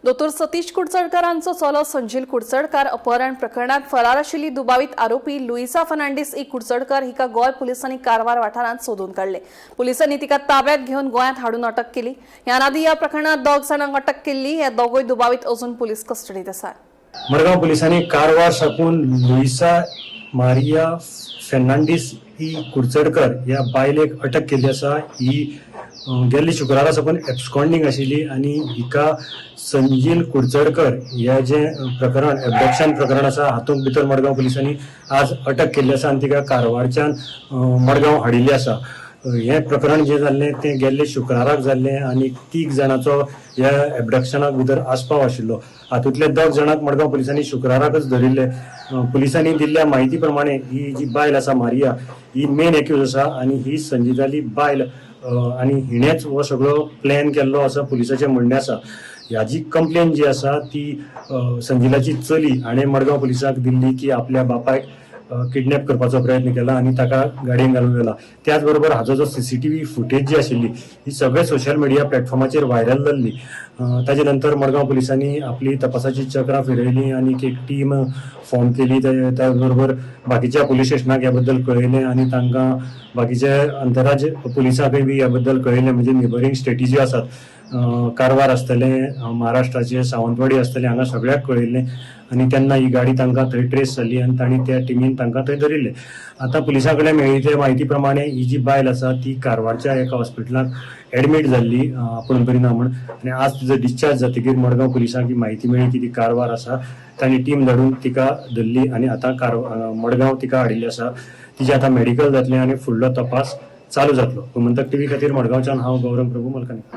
दोतोर सतीश कुडचडकारांचो चलो संजील कुडचडकार अपहरण प्रकरणात फरार आशिल्ली दुबावीत आरोपी लुईसा फर्नांडीस ई कुडचडकर हिका गोंय पुलिसांनी कारवार वाठारांत सोदून काडले. पुलिसांनी तिका ताब्यात घेवन गोंयांत हाडून अटक केली. ह्या आदी ह्या प्रकरणात दोग जाणांक अटक केल्ली. हे दोगूय दुबावीत अजून पुलीस कस्टडीत आसात. मडगांव पुलिसांनी कारवार साकून लुईसा मारिया फेर्नांडीस ही कुडचडकर ह्या बायलेक अटक केल्ली आसा. ही गेल्ले शुक्रारा साकून एब्सकॉन्डिंग आशिल्ली आनी हिका संजील कुडचडकर ह्या जे प्रकरण एबडक्शन प्रकरण आसा हातूंत भितर मडगांव पुलिसांनी आज अटक केल्ली आसा आनी तिका कारवारच्यान मडगांव हाडिल्ली आसा. हें प्रकरण जें जाल्लें तें गेल्ले शुक्राराक जाल्लें आनी तीग जाणांचो ह्या एबडक्शनाक भितर आस्पाव आशिल्लो. हातूंतले दोग जाणांक मडगांव पुलिसांनी शुक्राराकच धरिल्ले. पुलिसांनी दिल्ल्या म्हायती प्रमाणे ही जी बायल आसा मारिया ही मेन एक्यूज आसा आनी ही संजिताली बायल आनी हिणेच हो सगळो प्लॅन केल्लो असो पुलिसाचें म्हणणें आसा. ह्याजी कंप्लेन जी आसा ती संजिलाची चली हाणें मडगांव पुलिसाक दिल्ली की आपल्या बापायक किडनॅप करपाचो प्रयत्न केला आनी ताका गाडयेन घालून व्हेला. त्याच बरोबर हाजो जो सीसीटीव्ही फुटेज जी आशिल्ली ही सगळे सोशल मिडिया प्लॅटफॉर्माचेर व्हायरल जाल्ली. ताजे नंतर मडगांव पुलिसांनी आपली तपासाची चक्रां फिरयली आनी एक टीम फॉर्म केली. त्याच बरोबर बाकीच्या पुलीस स्टेशनाक ह्या बद्दल कळयलें आनी तांकां बाकीचे आंतरराज्य पुलिसांकय बी ह्या बद्दल कळयलें. म्हणजे नेबरींग स्टेटी ज्यो आसात, कारवार आसतलें, महाराष्ट्राचे सावंतवाडी आसतलें, हांगा सगळ्याक कळयल्लें आनी तेन्ना ही गाडी तांकां थंय ट्रेस जाली आनी तांणी त्या टिमीन तांकां थंय धरिल्ले. आतां पुलिसां कडेन मेळिल्ले म्हायती प्रमाणे ही जी बायल आसा ती कारवारच्या एका हॉस्पिटलांत एडमीट जाल्ली आपूण बरी ना म्हण आनी आज तिजो डिस्चार्ज जातकीर मडगांव पुलिसांक ही म्हायती मेळ्ळी की ती कारवार आसा. तांणी टीम धाडून तिका धरली आनी आतां मडगांव तिका हाडिल्ली आसा. तिजें आतां मेडिकल जातलें आनी फुडलो तपास चालू जातलो. गोमंतक टीव्ही खातीर मडगांवच्यान हांव गौरव प्रभू मलकानी.